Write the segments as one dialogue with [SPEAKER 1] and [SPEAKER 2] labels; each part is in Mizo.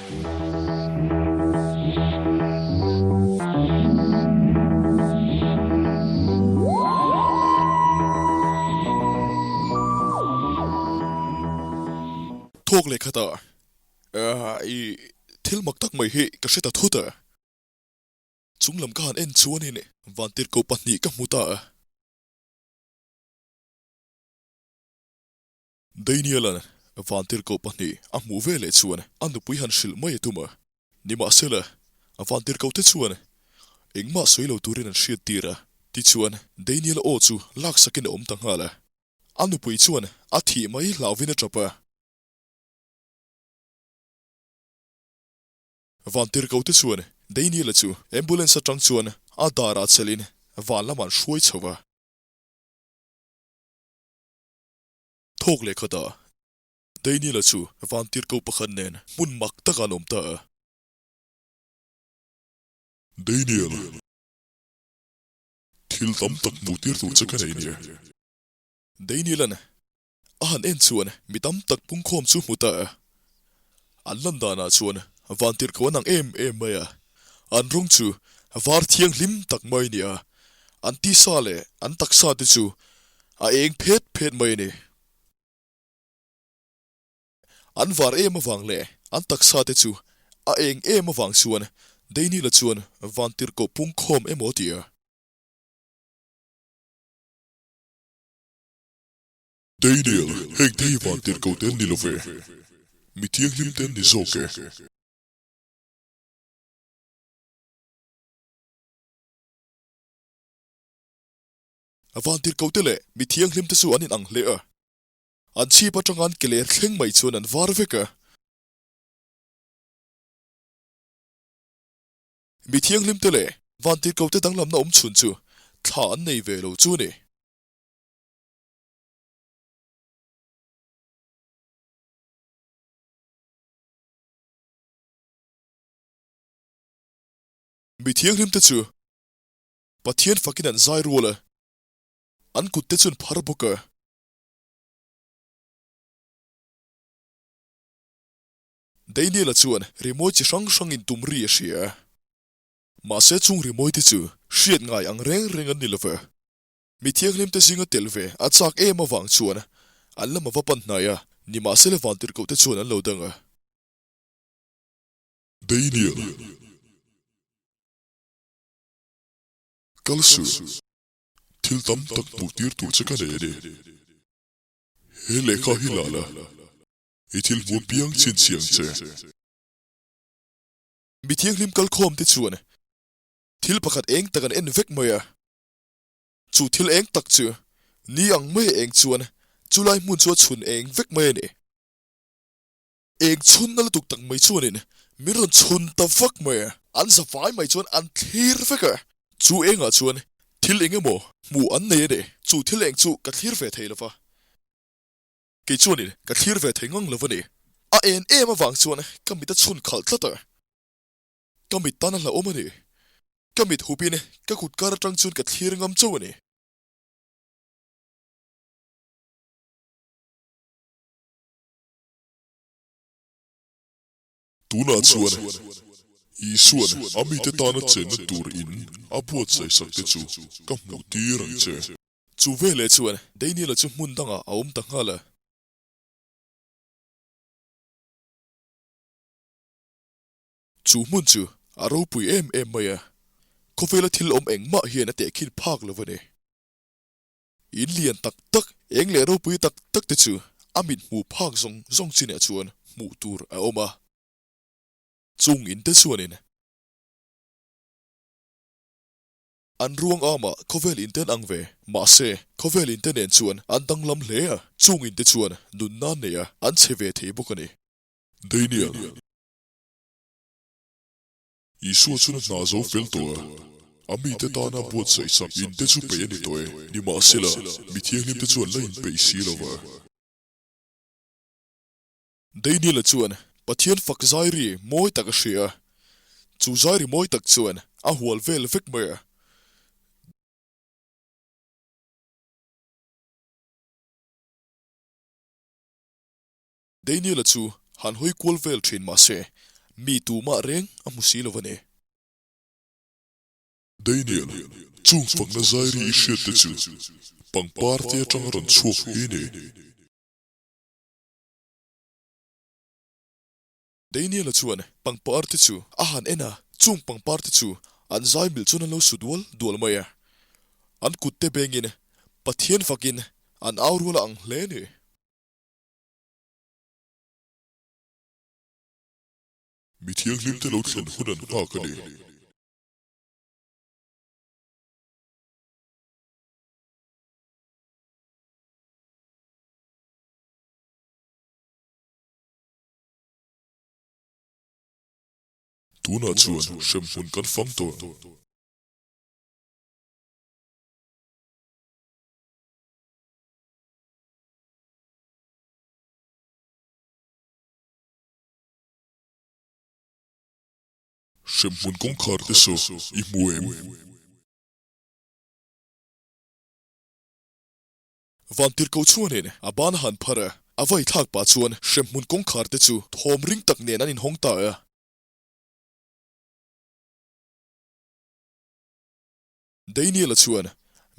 [SPEAKER 1] Thawk leh khatah i thil mak tak mai hi ka hre ta thut a. Chung lam ka han en chuanin vantirhkoh pahnih ka hmu ta a. Daniel-a'n vantirhkoh pahnih a hmuh veleh chuan a nupui han hrilh mai a tum a. Nimahsela, vantirhkohte chuan engmah sawi lo turin an hriat tir a. Tichuan, Daniel-a aw chu laksakin a awm ta nghal a. A nupui chuan a thih mai hlauhvin a tap a. Vantirhkohte chuan Daniel-a chu ambulance atang chuan a darah chelhin van lamah an hruai chho va. Thawk leh khatah Daniel-a chu vantirhkoh pakhat nen hmun mak takah an awm ta a.
[SPEAKER 2] Daniel, thil tam tak hmuh tir tur che ka nei nia.
[SPEAKER 1] Daniel-a'n a han en chuan mi tam tak pungkhawm chu hmu ta a. An lan danah chuan vantirhkoh an ang em em mai a, an rawng chu var thianghlim tak mai a ni a, an tisa leh an taksa te chu a eng phet phet mai a ni. An var em avang leh an taksa te chu a eng em avang chuan Daniel-a chuan vantirhkoh pungkhawm emaw a ti a.
[SPEAKER 2] Daniel, heng te hi vantirhkoh te an ni lo ve, mi thianghlim te an ni zawk e.
[SPEAKER 1] Vantirhkoh te leh mi thianghlim te chu an inang hle a, an chhip atanga an ke ler thleng mai chuan an var vek a. Mi thianghlim te leh vantirhkoh te danglamna awm chhun chu thla an nei ve lo chu a ni. Mi thianghlimte chu Pathian fakin an zai rual a, an kutte chu an phar bawk a. Daniel-a chuan rimawi chi hrang hrangin tum ri a hria a, mahse chung rimawite chu hriat ngai ang reng reng an ni lo va. Mi thianghlimte zinga tel ve a chak em avang chuan an lam a va pan hnai a, nimahsela vantirhkohte chuan an lo dang a.
[SPEAKER 2] Daniel, kal suh, thil tam tak hmuh tir tur che ka nei a ni. He lehkha hi la la, i thil hmuh apiang chhinchhiah ang che.
[SPEAKER 1] Mi thianghlim kalkhawmte chuan thil pakhat eng tak an en vek mai a. Chu thil eng tak chu ni ang mai a eng chuan chulai hmun chu a chhun eng vek mai a ni. Eng chhunna lutuk tak mai chuanin min rawn chhun ta vak mai a. An za vai mai chuan an thlir vek a. Chu engah chuan thil eng emaw hmuh an nei a ni. Chu thil eng chu ka thlir ve thei lo va. Kei chuanin ka thlir ve thei ngang lo a ni. A en em avang chuan ka mit a chhun khalh tlat a. Ka mit tan a hlauhawm a ni. Ka mit hupin ka kut kar atang chuan ka thlir ngam chauh a ni.
[SPEAKER 2] Tunah chuan Isua'n a mite tana chenna tur in a buatsaih sak te chu ka hmuh tir ang che.
[SPEAKER 1] Chu veleh chuan Daniel-a chu hmun dangah a awm ta nghal a. Chu hmun chu a ropui em em mai a, khawvela thil awm engmah hian a tehkhin phak lo a ni. In lian tak tak, eng leh ropui tak tak te chu a mit hmuh phak zawng zawng chinah chuan hmuh tur a awm a. Chung in te chuanin an ruang amah khawvel in te an ang ve, mahse khawvel in te nen chuan an danglam hle a, chung in te chuan nunna an nei a, an che ve thei bawk a ni.
[SPEAKER 2] Daniel. Isua chuan a hna zo fel tawh a, a mite tana buatsaih sak inte chu peih a ni tawh e. Nimahsela, mi thianghlimte chuan la inpeih si lo va.
[SPEAKER 1] Daniel-a chuan Pathian fak zairi mawi tak a hria a, chu zairi mawi tak chuan a hual vel vek mai a. Daniel-a chu han hawi kual vel thin mahse, Mi tumah reng a hmu si lo a ni.
[SPEAKER 2] Daniel, chung fakna zairi i hriat te chu pangpar te atanga rawn chhuak hi ni.
[SPEAKER 1] Daniel-a chuan pangpar te chu a han en a, chung pangpar te chu an zai milh chuan an lo su dual dual mai a. An kut te bengin Pathian fakin an au rual a ang hle a ni.
[SPEAKER 2] Mi thianghlim te lo thlen hun an nghak a ni. Tunah chuan hremhmun kan fang tawh ang. Hremhmun kawngkhar te saw i hmu em?
[SPEAKER 1] Vantirhkoh chuanin a ban a han phar a, a vai thlak pah chuan hremhmun kawngkhar te chu thawm ring tak nen an inhawng ta a. Daniel-a chuan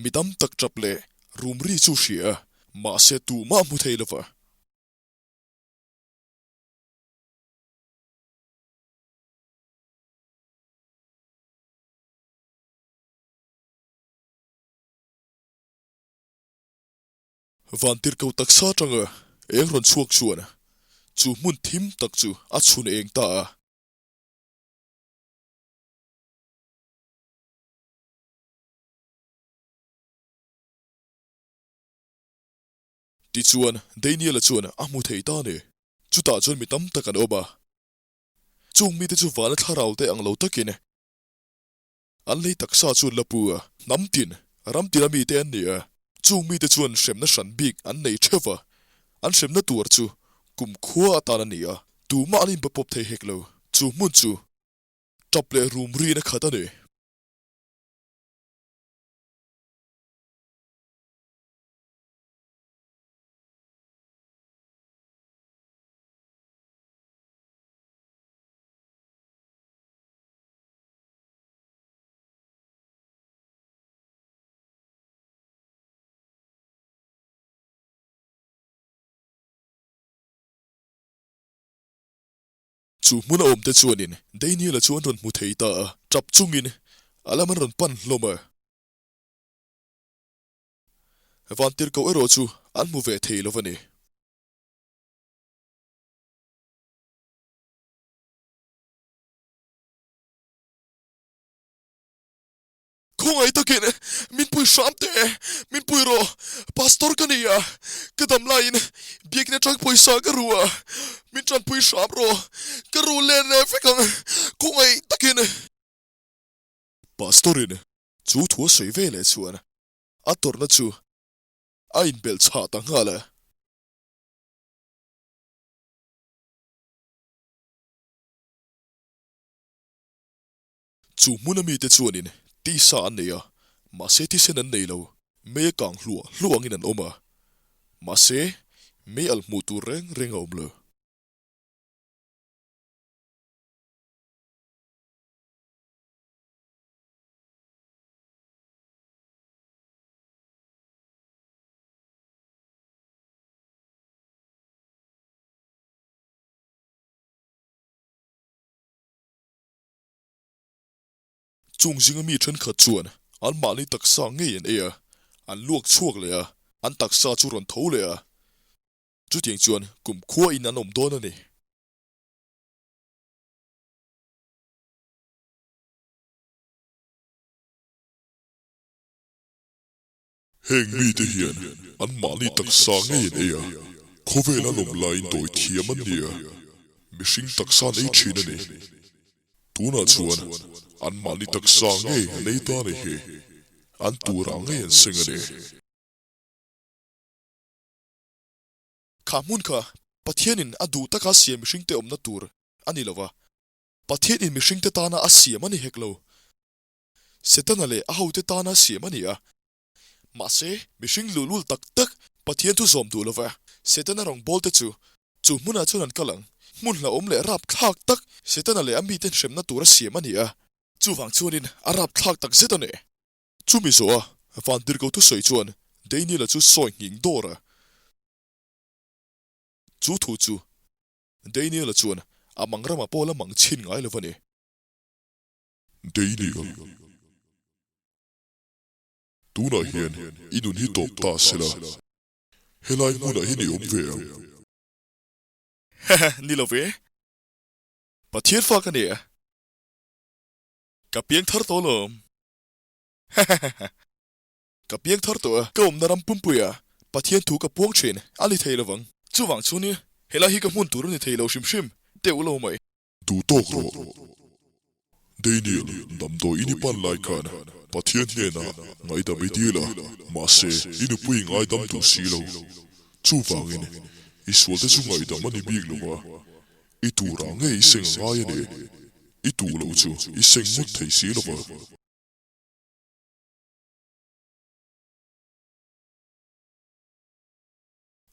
[SPEAKER 1] mi tam tak tap leh rum ri chu hria a, mahse tumah hmu thei lova. Vantirhkoh taksa atanga eng rawn chhuak chuan chu hmun thim tak chu a chhun eng ta a. Tichuan, Daniel-a chuan a hmu thei ta a ni. Chutah chuan mi tam tak an awm a. Chung mite chu vana thlarau te ang lo takin an lei taksa chu an la pu a, hnam tin, ram tina mite an ni a. Chung mite chuan hremna hran bik an nei theuh va, an hremna tur chu kum khua atan a ni a, tumah an inbe pawp thei hek lo. Chu hmun chu tap leh rum rin a khat a ni. Chu hmun a awmte chuanin Daniel-a chu an rawn hmu thei ta a, tap chungin a lam an rawn pan hlawm a. Vantirhkoh erawh chu an hmu ve thei lo a ni. Khawngaih takin min pui hram teh, min pui rawh, Pastor ka ni a, ka dam laiin biakna atang pawisa ka ru a, min tanpui hram rawh, ka ru len leh vek ang, khawngaih takin. Pastor-in chu thu a sawi ve leh chuan a tawrhna chu a inbelh chhah ta nghal a. Chu hmuna mite chuanin tisa an nei a, mahse thisen an nei lo. Mei a kang hluah hluah angin an awm a, mahse mei alh hmuh tur reng reng a awm lo. Chung zinga mi thenkhat chuan anmahni taksa ngei an ei a, an luak chhuak leh a, an taksa chu rawn tho leh a. Chutiang chuan kumkhua in an awm dawn a ni.
[SPEAKER 2] Heng mite hian anmahni taksa ngei an ei a, khawvel an awm laiin dawi thiam an ni a, mihring taksa an ei thin a ni. Tunah chuan anmahni taksa ngei an ei ta a ni hi, an turah ngei an seng a ni.
[SPEAKER 1] Kha hmun kha Pathianin a duh taka siam mihringte awmna tur a ni lo va, Pathianin mihringte tana a siam a ni hek lo. Setana leh a hote tana siam a ni a. Mahse, mihring luhlul tak tak Pathian thu zawm duh lova Setana rawngbawlte chu chu hmunah chuan an kal ang. Hmun hlauhawm leh rapthlak tak Setana leh a miten hremna tura siam a ni a. Chuvang chuanin a rapthlak tak zet a ni. Chumi zawha Vantirhko thusawi chuan Daniel-a chu sawi nghing dawr a. Chu thu chu Daniel-a chuan a mang ramah pawh la mang chhin ngai lo a ni.
[SPEAKER 2] Daniel, tunah hian i nun hi tawp ta sela, helai hmunah hian i awm ve ang.
[SPEAKER 1] Hehe, ni lo ve. Pathian fa ka ni a, ka piang thar tawh lawm. Hehehehe. Ka piang thar tawh a, ka awmna ram pumpuia Pathian thu ka puang thin a ni thei lovang. Chuvang chu ni, helai hi ka hmun tur a ni thei lo hrim hrim teuh lo mai.
[SPEAKER 2] Duh tawk rawh. Daniel, damdawi in i pan lai khan Pathian hnenah ngaihdam i dil a, mahse i nupui i ngaidam duh si lo. Chuvangin, i sualte chu ngaihdam a ni bik lo va, i turah ngei i seng a ngai a ni. I tuh loh chu i seng ngawt thei si lo va.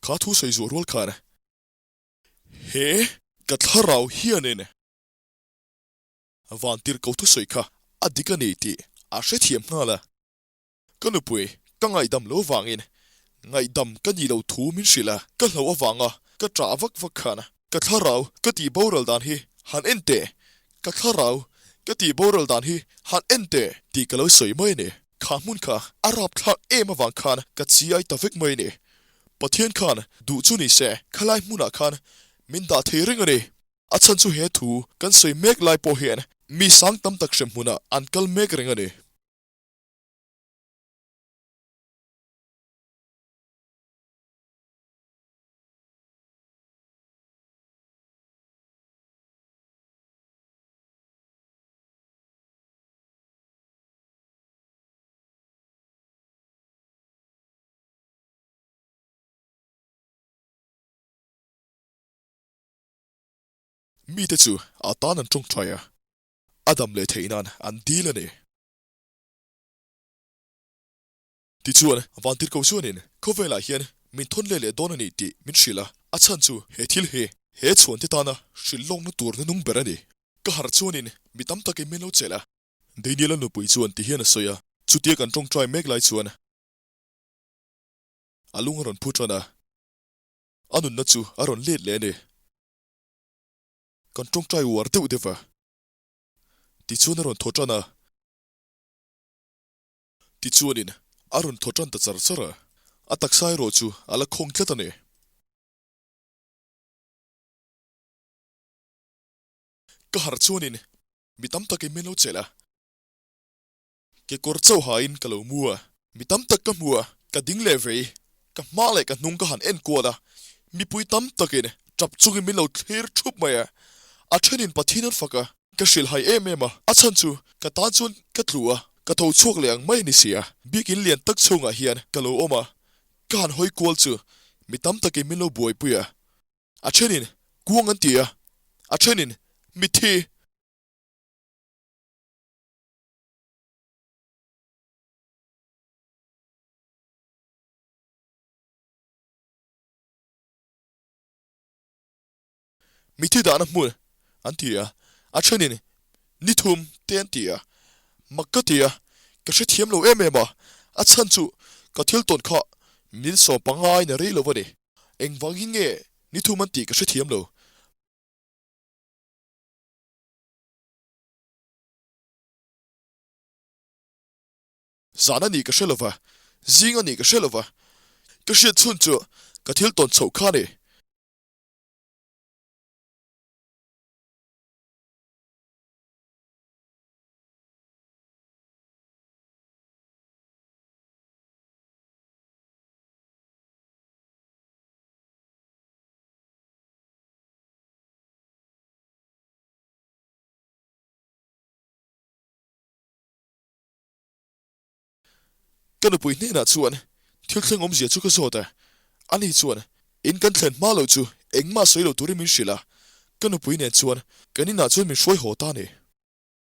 [SPEAKER 1] Kha thu sawi zuah rual khan he ka thlarau hianin Vantirhko thusawi kha a dik a ni tih a hrethiam nghal a. Ka nupui ka ngaihdam lo vangin ngaihdam ka nih lo thu min hrilh a, ka hlauh avanga ka ṭah vak vak khan ka thlarau ka tih boral dan hi han en teh, ka thlarau ka tih boral dan hi han en teh tih ka lo sawi mai a ni. Kha hmun kha a rapthlak em avang khan ka chiai ta vek mai a ni. Pathian khan duh chu ni se khalai hmunah khan min dah thei reng a ni. A chhan chu he thu kan sawi mek lai pawh hian mi sang tam tak hrem hmunah an kal mek reng a ni. Mite chu a tan an tawngtai a, a dam leh theih nan an dil a ni. Tichuan, Vantirhko chuanin khawvelah hian min thawn leh leh dawn a ni tih min hrilh a, a chhan chu he thil hi he chhuante tana hrilh lawkna tur nunung ber a ni. Ka harh chuanin mi tam takin min lo chelh a. Daniel-a nupui chuan ti hian a sawi a, chutia kan tawngtai mek lai chuan a lung a rawn phu tan a, a nunna chu a rawn let leh a ni. Kan tawngtai uar deuh deuh a, tichuan a rawn thaw tan a. Tichuanin a rawn thaw tan ta char char a, a taksa erawh chu a la khawng tlat a ni. Ka harh chuanin mi tam takin min lo chelh a, kekawr chauh hain ka lo mu a, mi tam tak ka hmu a, ka ding leh vei, ka hma leh ka hnung ka han en kual a, mipui tam takin tap chungin min lo thlir thup mai a, a thenin Pathian an fak a, ka hrilh hai em em a, a chhan chu ka tan chuan ka tlu a, ka tho chhuak leh ang mai a ni si a, biakin lian tak chhungah hian ka lo awm a, ka han hawi kual chu mi tam takin min lo buaipui a. A thenin kuang an ti a, a thenin mitthi. Mitthi dahna hmun an ti a, a thenin ni thum te an ti a, mak ka ti a, ka hrethiam lo em em a, a chhan chu ka thil tawn kha min sawm pangaiin a rei lo a ni. Engvangin nge ni thum an tih ka hrethiam lo. Zan a nih ka hre lova, zing a nih ka hre lova, ka hriat chhun chu ka thil tawn chhoh kha a ni. Ka nupui hnenah chuan thil thleng awmzia chu ka zawt a, ani chuan in kan thlen hma loh chu engmah sawi lo turin min hrilh a, ka nupui nen chuan kan inah chuan min hruai haw ta a ni.